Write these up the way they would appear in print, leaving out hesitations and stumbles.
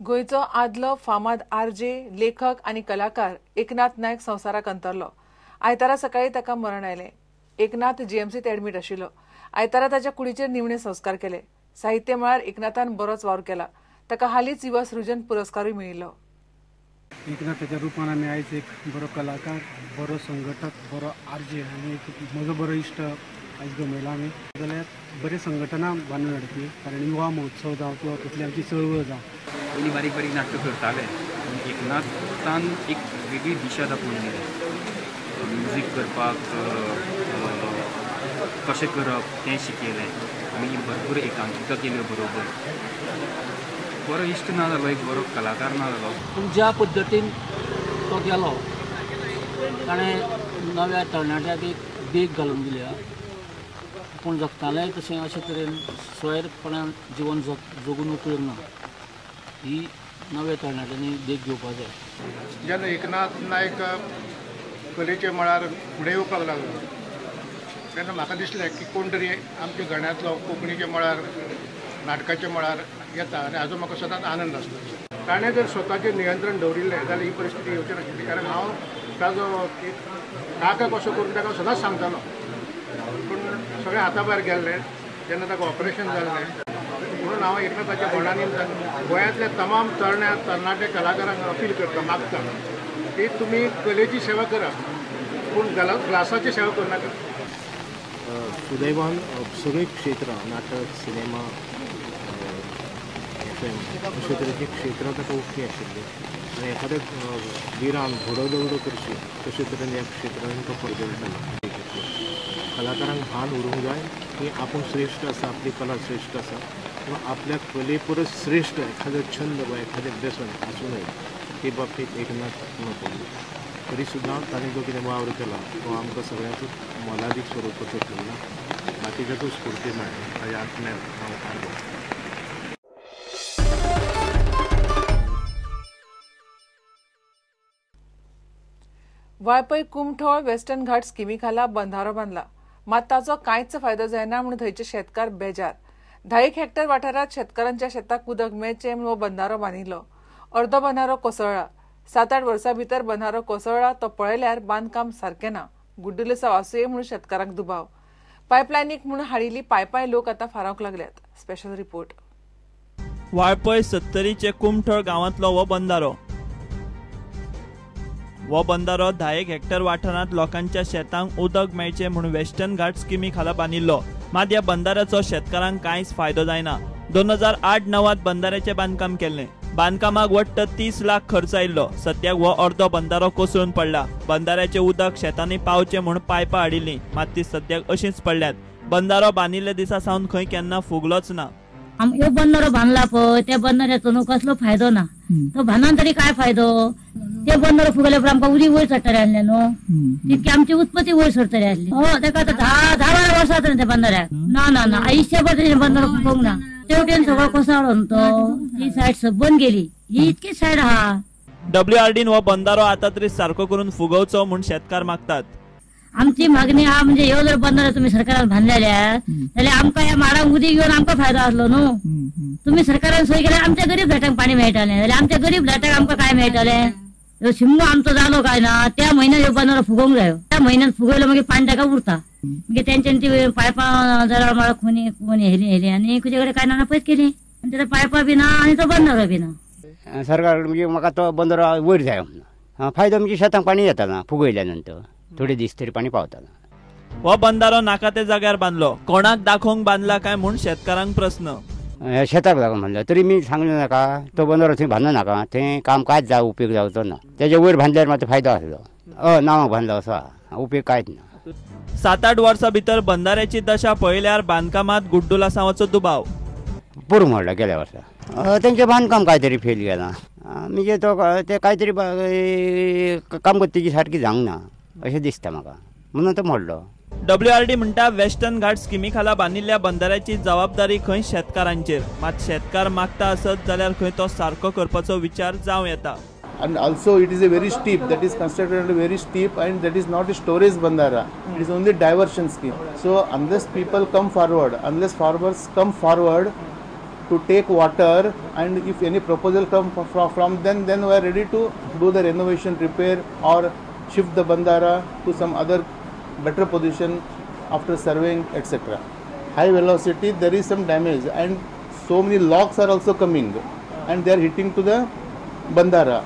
गोंयचो आदलो फामाद आरजे, लेखक आनी कलाकार एकनाथ नायक संवसाराक अंतरलो. आयतारा सकाळी ताका मरण आयलें. एकनाथ जीएमसीत एडमीट आशिल्लो. आयतारा ताच्या कुडीचेर निमणे संस्कार केले. साहित्य मळार एकनाथान बरोच वावर केला. ताका हालींच युवा सृजन पुरस्कारूय मेळिल्लो. एकनाथाच्या रुपान आमी आयज एक बरो कलाकार, बरो संघटक, बरो आरजे आनी एक म्हजो बरो इश्ट आयज गमयला आमी. जाल्यार बरे संघटना बांदून हाडपी, कारण युवा महोत्सव जावं किंवा कसली आमची चळवळ जावं, पयलीं बारीक बारीक नाटकां करताले, पूण एकनाथान एक वेगळी दिशा दाखोवन दिली. म्युजीक करपाक कशें करप तें शिकयलें. आमी भरपूर एकांकिका केल्यो बरोबर. बरो इश्ट ना जालो, एक बरो कलाकार ना जालो, पूण ज्या पद्दतीन तो गेलो ताणें नव्या तरणाट्याक एक देख घालून दिल्या. पूण जगतालें तशें अशे तरेन स्वैरपणान जिवन जगून उपयोग ना, ही नव्या तरणाट्यांनी देख घेवपाक जाय. जेन्ना एकनाथ नायक कलेच्या मळार फुडें येवपाक लागलो तेन्ना म्हाका दिसलें की कोण तरी आमच्या गण्यांतलो कोंकणीच्या मळार, नाटकाच्या मळार येता आनी हाजो म्हाका सदांच आनंद आसता. ताणें जर स्वताचेर नियंत्रण दवरिल्लें जाल्यार ही परिस्थिती येवची नाशिल्ली. कारण हांव ताजो एक काका कसो करून ताका सदांच सांगतालो, पूण सगळें हाता भायर गेल्लें जेन्ना ताका ऑपरेशन जाल्लें. म्हणून हांव एकनाथाच्या बोंडा निमतान गोंयांतल्या तमाम तरणाटे कलाकारांक अपील करता, मागता की तुमी कलेची सेवा करा, पूण ग्लासाची सेवा करूं नाका. सुदैवान सगळीं क्षेत्रां, नाटक, सिनेमा, एफ एम अशे तरेची क्षेत्रां ताका उक्ती आशिल्ली आनी एखाद्या विरान घोडो दवडो करची तशे तरेन ह्या क्षेत्रांनी तो परजळटालो. कलाकारांक भान उरूंक जाय की आपूण श्रेश्ठ आसा, आपली कला श्रेश्ठ आसा, पूण आपल्या कले परस श्रेश्ठ एखादो छंद वा एखादें व्यसन आसूं नये ते बाबतींत एकनाथ न पडलो. तरी सुद्दां ताणें जो कितें वावर केला तो आमकां सगळ्यांकूच मोलादीक स्वरुपाचो थारला. बाकीच्याकूय स्फूर्ती मेळ्ळी ताज्या आत्म्याक हांव आर्गां. वाळपय कुमठोळ वेस्टर्न घाट स्किमी खाला बंधारो बांदला, मात ताचो कांयच फायदो जायना म्हूण थंयचे शेतकार बेजार. 10 हेक्टर वाठारांत शेतकारांच्या शेताक उदक मेळचें म्हूण हो बंधारो बांदिल्लो. अर्दो बंधारो कोसळ्ळा. 7-8 वर्सां भितर बंधारो कोसळ्ळा तो पळयल्यार बांदकाम सारकें ना, गुड्डुलसांव आसुये म्हूण शेतकारांक दुबाव. पायपलायनीक म्हूण हाडिल्ली पायपाय लोक आतां फारावंक लागल्यात. Special report. Valpoi सत्तरीचे कुमठोळ गांवांतलो हो बंधारो. हो बंधारो 10 हेक्टर वाठारांत लोकांच्या शेतांक उदक मेळचें म्हूण वेस्टर्न घाट स्किमी खाला बांदिल्लो. मात ह्या बंधाऱ्याचो शेतकारांक कांयच फायदो जायना. 2008-09 बंधाऱ्याचें बांदकाम केल्लें. बांदकामाक वट्ट 30 लाख खर्च आयिल्लो. सद्याक हो अर्दो बंधारो कोसळून पडला. बंधाऱ्याचें उदक शेतांनी पावचें म्हूण पायपां हाडिल्लीं, मात ती सद्याक अशींच पडल्यात. बंधारो बांदिल्ल्या दिसा सावन खंय केन्ना फुगलोच ना. ह्यो बंधारो बांदला पळय त्या बंधाऱ्याचो न्हू कसलो फायदो ना. तो बांदून तरी काय फायदो? ते बंधारो फुगल्या उपरांत आमकां उदीक वयर चडटलें आसलें न्हू, तितकी आमची उत्पत्ती वयर सरतली आसली. हो ताका आतां 10-12 वर्सां जातलीं त्या बंधाऱ्याक. ना ना ना, आयुश्यभर तेणें बंधारो फुगोवंक ना. तेवटेन सगळो कोसळ्ळो न्हू तो, ती सायड बंद गेली, ही इतकी सायड आहा. डब्ल्यूआरडीन हो बंधारो आतां तरी सारको करून फुगोवचो म्हूण शेतकार मागतात. आमची मागणी आहा म्हणजे ह्यो जर बंधारो तुमी सरकारान बांदलेल्या जाल्यार आमकां ह्या माडांक उदीक घेवन आमकां फायदो आसलो न्हू. तुमी सरकारान सोय केल्यार आमच्या गरीब फ्लॅटांक पाणी मेळटलें, जाल्यार आमच्या गरीब फ्लॅटांक आमकां काय मेळटलें? ह्यो शिमगो आमचो जालो काय ना त्या म्हयन्यात ह्यो बंधारो फुगोवंक जायो. त्या म्हयन्यात फुगयलो मागीर पाणी ताका उरता. मागीर तेंच्यानी ती पायपां जराळ माळ कोणी कोणी हेली हेली आनी तुजे कडेन काय ना पयस केली आनी तेका पायपां बी ना आनी तो बंधारो बी ना. सरकार म्हणजे म्हाका तो बंधारो वयर जाय म्हणून फायदो म्हणजे शेतांक पाणी येता ना, फुगयल्या नंतर थोडे दीस तरी पाणी पावता. हो बंधारो नाका ते जाग्यार बांदलो, कोणाक दाखोवंक बांदला काय म्हूण शेतकारांक प्रस्न. शेताक लागून बांदलो तरी मी सांगलें नाका तो बंधारो थंय बांदू नाका, थंय काम कांयच जावं उपयोग जावचो ना. तेजे वयर बांदल्यार मातसो फायदो आसलो. नांवाक बांदलो असो आहा, उपयोग कांयच ना. 7-8 वर्सां भितर बंधाऱ्याची दशा पळयल्यार बांदकामांत गुड्डुलासांवाचो दुबाव. पुरो म्हणला गेल्या वर्सा तेंचें बांदकाम काय तरी फेल गेलां, म्हणजे तो ते काय तरी काम तेजी सारकी जावंक ना अशें दिसता म्हाका, म्हणून तो मोडलो. डब्ल्यूआरडी म्हणटा वेस्टर्न घाट स्किमी खाला बांदिल्ल्या बंधाऱ्याची जबाबदारी खंय शेतकारांचेर, मात शेतकार मागता आसत जाल्यार खंय तो सारको करपाचो विचार जावं येता. And also it is a very steep, that is constructed very steep, and that is not a storage bandhara, it is only diversion scheme. So unless people come forward, unless farmers come forward, to take water, and if any proposal come from them, then we are ready to do the renovation, repair or shift the bandara to some other better position after surveying, etc. High velocity, there is some damage and so many locks are also coming and they are hitting to the bandara.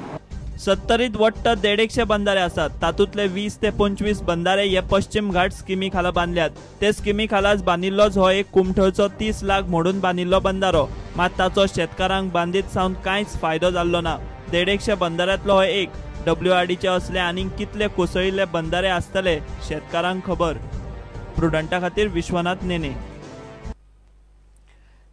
सत्तरीत वट्ट 150 बंधारे आसात. तातूंतले 20 ते 25 बंधारे हे पश्चिम घाट स्किमी खाला बांदल्यात. ते स्किमी खालाच बांदिल्लोच हो एक कुमठोचो 30 लाख मोडून बांदिल्लो बंधारो. मात ताचो शेतकारांक बांदीत सावन कांयच फायदो जाल्लो ना. 150 बंधाऱ्यांतलो हो एक. डब्ल्यूआरडीचे असले आनीक कितले कोसळिल्ले बंधारे आसतले शेतकारांक खबर. प्रुडंटा खातीर विश्वनाथ नेने.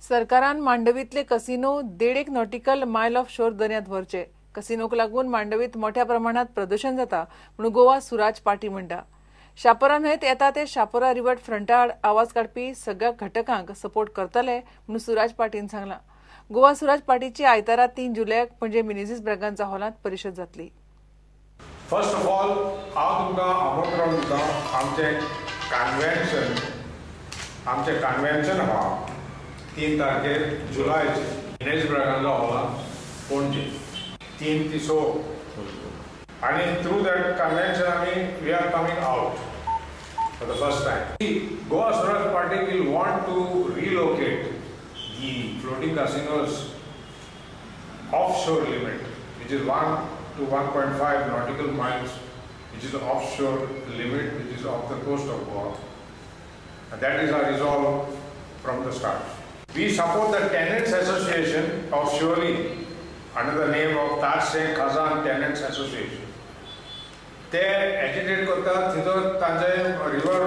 सरकारान मांडवीतले कसिनो 1.5 नॉटिकल मायल ऑफ शोर दर्यांत व्हरचे. कसिनोक लागून मांडवीत मोठ्या प्रमाणात प्रदूषण जाता म्हणून गोवा सुराज पार्टी म्हणटा. शापोरा न्हंयत येता ते शापोरा रिवर फ्रंटा आड आवाज काडपी सगळ्या घटकांक सपोर्ट करतले म्हणून सुराज पार्टीन सांगला. गोवा सुराज पार्टीची आयतारा 3 जुलयाक पणजे मिनेझीस ब्रागांझा हॉलांत परिशद जातली. फर्स्ट ऑफ ऑल हांव तुमकां आमंत्रण दिता आमचें कन्व्हेन्शन आहा 3 तारखेर जुलयाचे मिनेझीस ब्रागांझा हॉलांत पणजे 3 ते 6 आणि थ्रू that convention आमी we are coming out for the first time. Goa Swaraj Party will want to relocate the floating casinos offshore limit, which is 1 to 1.5 nautical miles, which is the offshore limit, which is off the coast of Goa. And that is our resolve from the start. We support the Tenants Association of Siolim under the name of Taj Khazan Tenants Association. They agitate करतात थंयसर तांचे river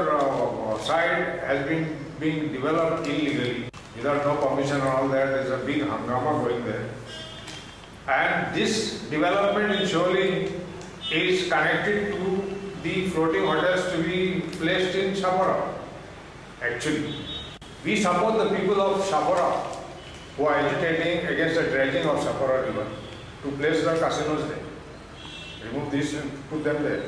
side has been being developed illegally without no permission and all that. There is a big hangama going there. And this development in Siolim is connected to the floating hotels to be placed in Chapora. Actually, we support the people of Chapora who are agitating against the dredging of Chapora River to place the casinos there. Remove this and put them there.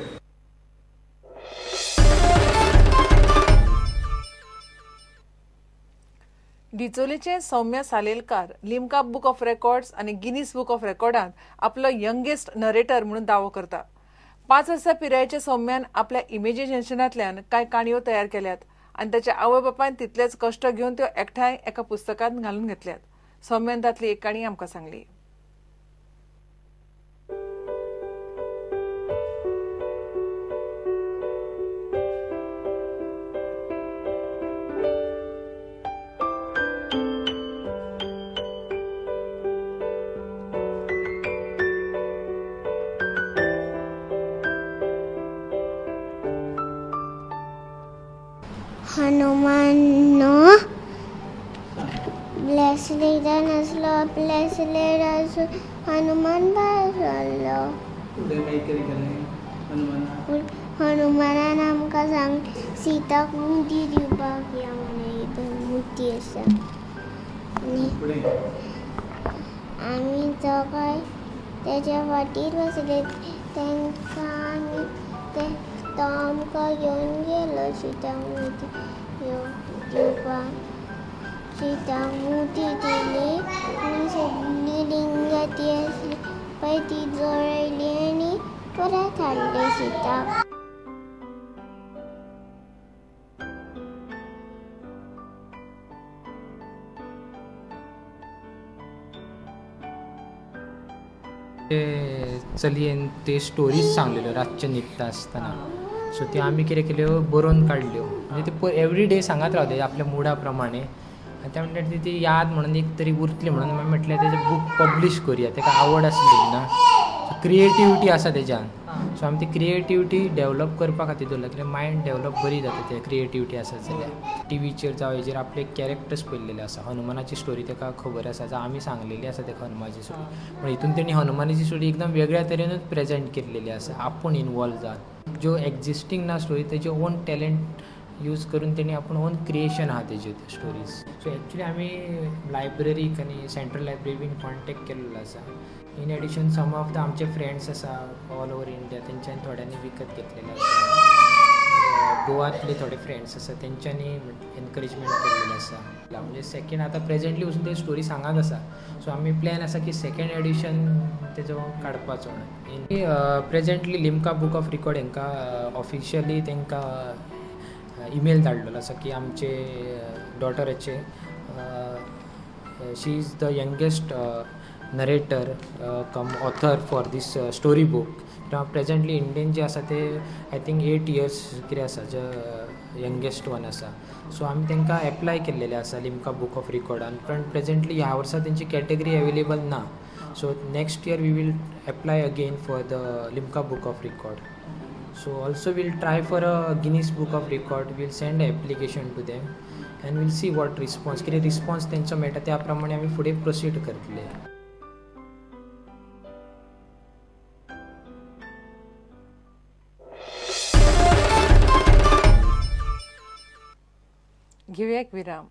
डिचोलीचे Saumya Salelkar Limca book of records आणि Guinness book of रेकॉर्डांत आपलो youngest narrator म्हणून दावो करता. 5 वर्सां पिरायेच्या सौम्यान आपल्या इमेजिनेशनांतल्यान कांय काणयो तयार केल्यात आनी ताच्या आवय बापायन तितलेच कश्ट घेवन त्यो एकठांय एका पुस्तकांत घालून घेतल्यात. सौम्यान तांतली एक काणी आमकां सांगली. हनुमान ब्लेसलेटान आसलो, ब्लेसलेट आसून हनुमान भायर सरलो. हनुमानान आमकां सांग सीताक मुदी दिवपाक या म्हणून मुदी आसा. आनी आमी दोगांय तेज्या फाटीर बसले. तांकां आमी तो आमकां घेवन गेलो सीताक मुदी दिवपाक. सीताक मुदी दिली आनी सगळी लिंगां ती आसली पळय ती जळयली आनी परत हाडली सीताक. ते चलयेन ते स्टोरीज सांगलेल्यो रातचे न्हिदता आसतना. सो त्यो आमी कितें केल्यो बरोवन काडल्यो. म्हणजे ते एवरी डे सांगत रावले आपल्या मुडा प्रमाणे. आनी त्या म्हणल्यार ती याद म्हणून एक तरी उरतली म्हणून मागीर म्हटलें तेजें बूक पब्लीश करुया. ताका आवड आसली ना, क्रिएटिविटी आसा तेज्यान. सो आमी ती क्रिएटिविटी डेवलप करपा खातीर दवरला कित्याक मायंड डेवलप बरी जाता ते क्रिएटिविटी आसा जाल्यार. टिवीचेर जावं हेजेर आपले कॅरेक्टर्स पळयल्लेले आसा. हनुमानाची स्टोरी ताका खबर आसा, जावं आमी सांगलेली आसा ताका हनुमानाची स्टोरी. पूण हितून तेणी हनुमानाची स्टोरी एकदम वेगळ्या तरेनूच प्रेजेंट केल्लेली आसा, आपूण इनवॉल्व जावन. ज्यो एग्जिस्टींग ना स्टोरी तेजे ओन टॅलंट यूज करून तेणी आपूण ओन क्रिएशन आहा तेज्यो त्यो स्टोरीज. सो एक्चुली आमी लायब्ररीक आनी सेंट्रल लायब्ररी बीन कॉन्टेक्ट केल्लो आसा. In addition some of the आमचे फ्रेंड्स आसा ऑल ओवर इंडिया, तेंच्यान थोड्यांनी विकत घेतलेले आसा. गोवांतले थोडे फ्रेंड्स आसा तेंच्यांनी एनकरेजमेंट केल्लें आसा. म्हणजे सेकेंड आतां प्रेजेंटली वचून ते स्टोरी सांगत आसा. सो आमी प्लॅन आसा की सेकेंड एडिशन तेजो काडपाचो. Presently Limca book of record हांकां ऑफिशियली तांकां ईमेल धाडलेलो आसा की आमचे डॉटराचे she is the youngest narrator cum author for this story book. Presently Indian जे आसा ते I think 8 years कितें आसा जे यंगेस्ट वन आसा. सो आमी तांकां एप्लाय केल्लेलें आसा लिम्का बूक ऑफ रिकॉर्डान, पण प्रेजेंटली ह्या वर्सा तेंची कॅटेगरी एवेलेबल ना. So next year we will apply again for the Limca book of record. So also we'll try for a Guinness book of record. We'll send application to them and we'll see what response, कितें response तेंचो मेळटा त्या प्रमाणे आमी फुडें proceed करतले. घेऊया एक विराम.